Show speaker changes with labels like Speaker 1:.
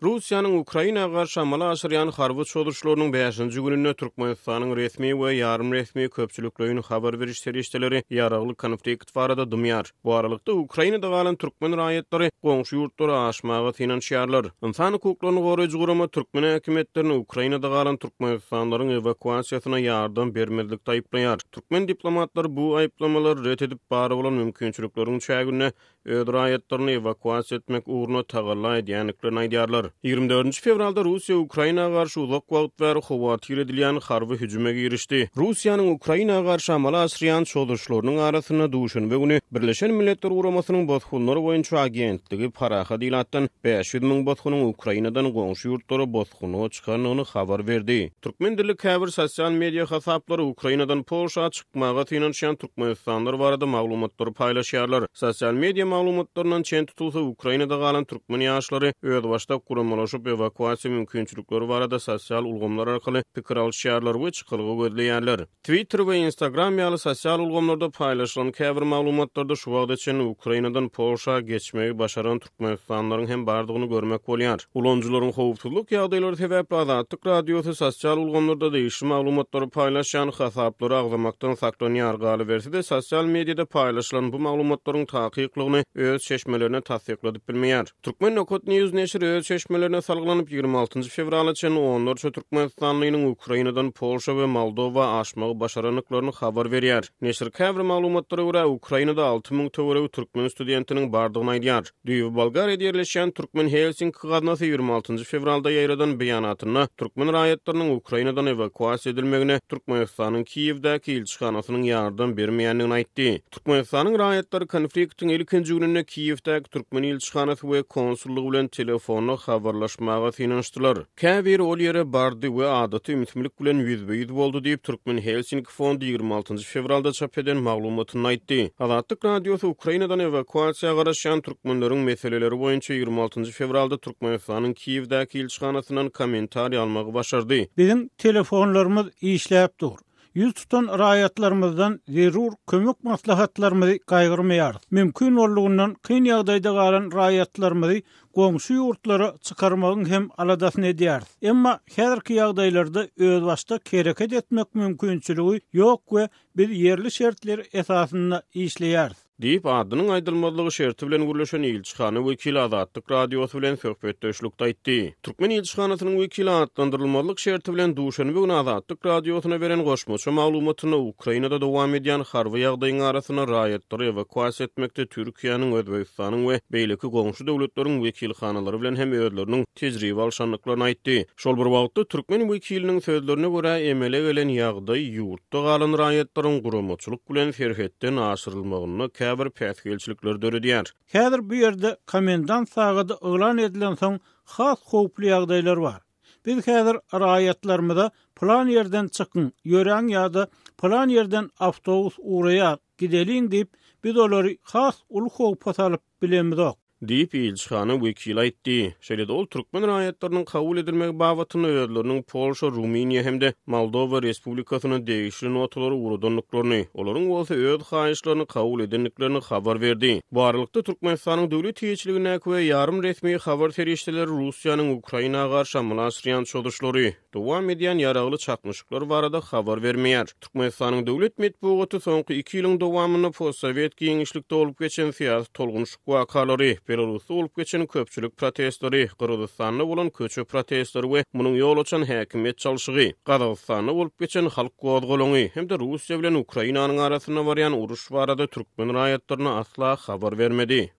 Speaker 1: Russiýanyň Ukraina garşy amala aşyrýan harby çozuşlarynyň bäşinji gününde Türkmenistanyň resmi we ýarym resmi köpçülikleýin habar beriş serişdeleri ýaragly konflikt barada dymýar. Bu aralykda, Ukrainada galan türkmen raýatlary goňşy ýurtlara aşmaga synanyşýarlar. Ynsan hukuklaryny goraýjy gurama türkmen häkimiýetlerini Ukrainada galan türkmenistanlylaryň ewakuasiýasyna ýardam bermezlikde aýyplaýar. Türkmen diplomatlary bu aýyplamalary ret edip, bar bolan mümkinçilikleriň çäginde öz raýatlaryny ewakuasiýa etmek ugrunda tagalla edýändiklerini aýdýarlar. 24 fewralda Russiýa Ukraina garşy uzak wagt bäri howatyr edilýän harby hüjüme girişdi. Russiýanyň Ukraina garşy amala aşyrýan çozuşlarynyň arasynda duşenbe güni Birleşen Milletler Guramasynyň Bosgunlar boýunça agentligi parahat ilatdan 500 müň bosgunyň Ukrainadan goňşy ýurtlara bosgunlyga çykandygyny habar berdi. Türkmen dilli käbir sosial media hasaplary Ukrainadan Polşa çykmaga synanyşýan türkmenistanlylar barada maglumatlary paýlaşýarlar. Sosial media maglumatlaryndan çen tutulsa, Ukrainada galan türkmen ýaşlary özbaşdak guramalaşyp, ewakuasiýa mümkinçilikleri barada sosial ulgamlar arkaly pikir alyşýarlar we çykalga gözleýärler. Twitter we Instagram ýaly sosial ulgamlarda paýlaşylan käbir maglumatlarda şu wagta çenli Ukrainadan Polşa geçmegi başaran türkmenistanlylaryň hem bardygyny görmek bolýar. Ulanyjylaryň howpsuzlyk ýagdaýlary sebäpli Azatlyk Radiosy sosial ulgamlarda degişli maglumatlary paýlaşýan hasaplary agzamakdan saklanýar, galyberse-de sosial mediada paýlaşylan bu maglumatlaryň takyklygyny öz çeşmelerine tassykladyp bilmeýär. Turkmen Nokat News neşiri öz çeşmelerine salgylanyp, 26 fewrala çenli onlarça türkmenistanlynyň Ukrainadan Polşa we Moldowa aşmagy başarandyklaryny habar berýär. Neşir käbir maglumatlara görä, Ukrainada 6000 töweregi türkmen studentiniň bardygyny aýdýar. Düýbi Bolgariýada ýerleşýän Türkmen Helsinki gaznasy 26 fewralda ýaýradan beýanatynda türkmen raýatlarynyň Ukrainadan ewakuasiýa edilmegine Türkmenistanyň Kiýewdäki ilçihanasynyň ýardam bermeýändigini aýtdy. Türkmenistanyň raýatlary konfliktiň ilkinji gününde Kiýewdäki türkmen ilçihanasy we konsullygy bilen telefonda habarlaşmaga synanyşdylar. Käbiri ol ýere bardy we adaty ümsümlik bilen ýüzbe-ýüz boldy diýip, Türkmen Helsinki fondy 26 fewralda çap eden maglumatynda aýtdy. Azatlyk Radiosy Ukrainadan ewakuasiýa garaşýan türkmenleriň meseleleri boýunça 26 fewralda Türkmenistanyň Kiýewdäki ilçihanasyndan kommentariý almagy başardy.
Speaker 2: Biziň telefonlarymyz işläp dur. Ýüz tutan raýatlarymyzdan zerur kömek maslahatlarymyzy gaýgyrmaýarys. Mümkin boldugyndan kyn ýagdaýda galan raýatlarymyzy goňşy ýurtlara çykarmagyň hem aladasyny edýäris. Emma häzirki ýagdaýlarda özbaşdak hereket etmek mümkinçiligi ýok we biz ýerli şertler esasynda işleýäris.
Speaker 1: Diýip, adynyň aýdylmazlygy şerti bilen gürleşen ilçihana wekili Azatlyk Radiosy bilen söhbetdeşlikde aýtdy. Türkmen ilçihanasynyň wekili atlandyrylmazlyk şerti bilen duşenbe güni Azatlyk Radiosyna beren goşmaça maglumatynda Ukrainada dowam edýän harby ýagdaýyň arasynda raýatlary ewakuasiýa etmekde Türkiýäniň, Özbegistanyň we beýleki goňşy döwletleriň wekilhanalary bilen hem özleriniň tejribe alşandyklaryny aýtdy. Şol bir wagtda, türkmen wekiliniň sözlerine görä, emele gelen ýagdaý ýurtda galan raýatlaryň guramaçylyk bilen serhetden aşyrylmagynda käbir päsgelçilikleri döredýär.
Speaker 2: Häzir bu ýerde komendant sagady yglan edilensoň has howply ýagdaýlar bar. Biz häzir raýatlarymyza pylan ýerden çykyň, ýöräň ýa-da pylan ýerden awtobus ugraýar, gideliň diýip, biz olary has uly howpa salyp bilemizok.
Speaker 1: Diýip, ilçihana wekili aýtdy. Şeýle-de ol türkmen raýatlarynyň kabul edilmegi babatynda özleriniň Polşa, Rumyniýa hem-de Moldowa Respublikasyna degişli notalary ugradandyklaryny, olaryň bolsa öz haýyşlaryny kabul edendiklerini habar berdi. Bu aralykda, Türkmenistanyň döwlet eýeçiligindäki we ýarym resmi habar serişdeleri Russiýanyň Ukraina garşy amala aşyrýan çozuşlary, dowam edýän ýaragly çaknyşyklar barada habar bermeýär. Türkmenistanyň döwlet metbugaty soňky iki ýylyň dowamynda postsowet giňişlikde bolup geçen syýasy tolgunyşyk wakalary, Belarusda bolup geçen köpçülik protestleri, Gyrgyzystanda bolan köçe protestleri we munuň ýol açan häkimiýet çalşygy, Gazagystanda bolup geçen halk gozgalaňy hem-de Russiýa bilen Ukrainanyň arasynda barýan uruş barada türkmen raýatlaryna asla habar bermedi.